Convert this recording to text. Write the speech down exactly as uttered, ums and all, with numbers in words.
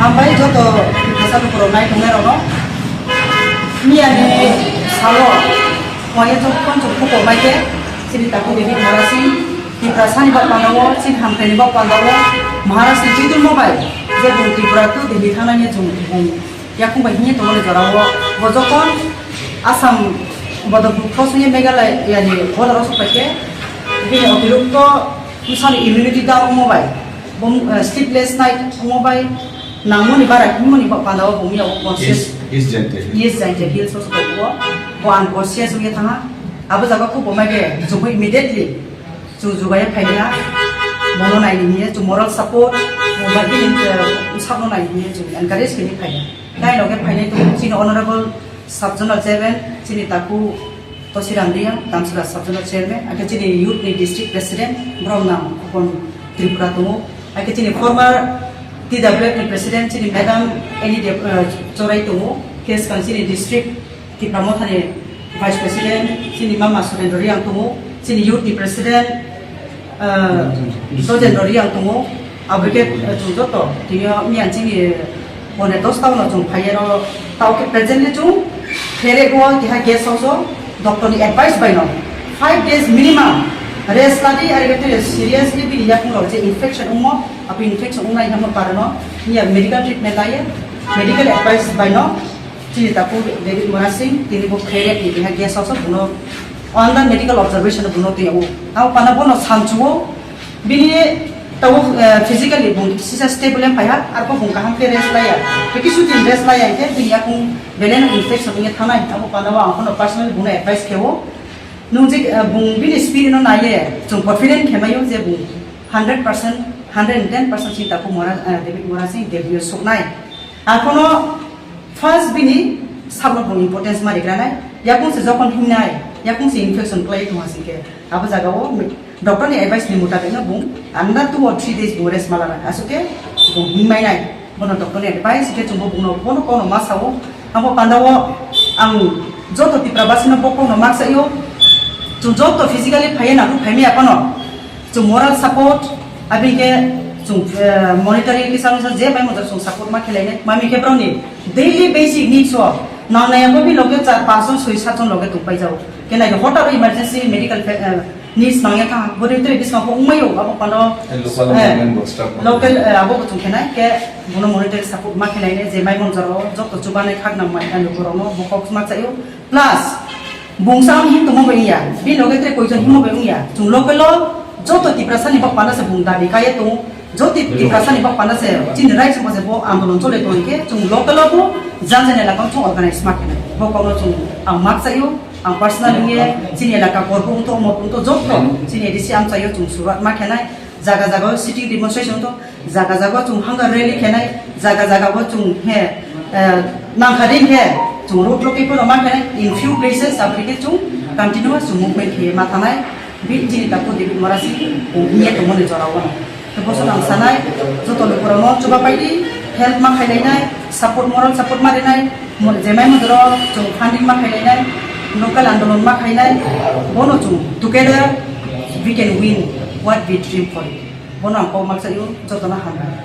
Hambai joto Tiprasa lukurok nai tongnai rokno. Miyani salo waya jokkon chwng khukok mai khe chini takhuk David Murasing Tiprasani bak pandao chini hamkhaini bak pandao Maharashtra ni chidulmo bai je bung Tripura tu Delhi thangnani chwng bung yakung bai himye tongmani jorao bo jokkon Assam bodol bukho songye Meghalaya yani border o sok pai khe bini otirokto bwsani immunity down wngmo bai Bum, eh, sleepless night wngmo bai nangmoni bara himoni ba-, panda o bumya o conscious East, East Jaintia Hills. East Jaintia Hills o sobo bo, bo unconscious wngya thanga. Abo jaga khubo mai khe chwngbo immediately chwng jugaya phailiha. Bono naini hiya chwng moral support, bo bai bini, eh, sakno naini hiya chwng encourage khe phailiha. Tei loge phainai tongo chini honorable sub-zonal chairman, chini taku Tosiram Reang, Damsara sub-zonal chairman, ake chini youth ni district president, borok nang Khopon Tripura tongo, ake chini former T W F ni president, chini madam Annie Deb-, eh, Chorai tongo, khe swkang chini district Tipra Motha ni vice president, chini mama Surendra Reang tongo, chini youth ni president, Ah, Dojendra Reang tongo, abo khe, eh, chwng joto tini o miyang chini pone dos ta no chwng phai ro, tao khe presently chwng khere go keha guest house o doctor ni advice bai no five days minimum rest ladi, ari khe tini seriously bini yakung rok je infection wngmo, abo infection wngnai hamo parano miya medical treatment laye, medical advice bai no Chini takhuk David Murasing, tini bo khere ni keha guest house o bono under medical observation o bono twi o. Abo pana bono sanchuo, bini tabuk, eh, physically bung sisa stable em phaiha, arpho bung kaham khe rest laiya. Tei kisu din rest laiya hingkhe bini yakung belai no infection wngya thanai. Abo pana o ang phano personally bungno advice khe o. Nung je, eh, bung bini spirit no naiye, chwng confident khe maio je bung hundred percent, hundred and ten percent chini takhuk Mura-, eh, David Murasing Delhi o suknai. Ang phano First bini sakno bung importance ma rikranai, yakung se jokhon hingnai, yakung se infection klai tongha singkhe, abo jaga o doctor ni advice ni mutabik no bung under two or three days bung rest ma lanai, aswk khe bung hingmai nai, bono doctor ni advice khe chwngbo bungno bono kono ma sao, abo panda o ang joto Tipra basi no bo kokno ma saio, chwng joto physically phaiya nangkuk phaimaya phano, Chwng moral support, abini khe chwng, eh, monetary kisa misa je pai mojak chwng support ma khelai nai. Mami khe borokni daily basic needs o nangnai abo bini loge char panch jon soi sat jon loge tong pai jao. Khe nai hota emergency medical fa-, eh, needs nangya tha. Boni tre biskang kho wngmai o abo pano, Eh, local eh, government bo staff local, eh, abo bo chwng khe nai khe bono monetary support ma khelai nai je mai monjaro joto chubanai khak nang mai ani borokno bo kok ma chaio. Plus, bungsa ang hin tongma bai wngya, bini loge tre koijon himo bai wngya. Chwng local o joto Tiprasa ni bak panda se bung dabi kaiye tongo. Joto Tiprasa ni bak panda se chini right se bo andolon chole tong khe chwng local o bo jang jani elaka o chwng organize ma khe nai. Bo kokno chwng ang mak chaio, ang personal wngye chini elaka korbo wngto, omo wngto joto chini A D C amchaio chwng surat ma khe nai. Jaga jaga o sitting demonstration to, jaga jaga o chwng hunger rally khenai, jaga jaga o chwng he, eh, nangkha ring khe chwng road block khe phano ma khenai, in few places aboni khe chwng continuous chwng movement khe ma thanai, bi chini takhuk David Murasing wngya tongmani jora o. Tei bosong ang sanai, joto lukurokno chuba paidi, help ma khainai nai, support, moral support ma rinai, mo-, jemai modoro chwng funding ma khainai nai, local andolon ma khainai, bono chwng together we can win what we dream for it. Bono ang kok ma chaio, jotono hambai.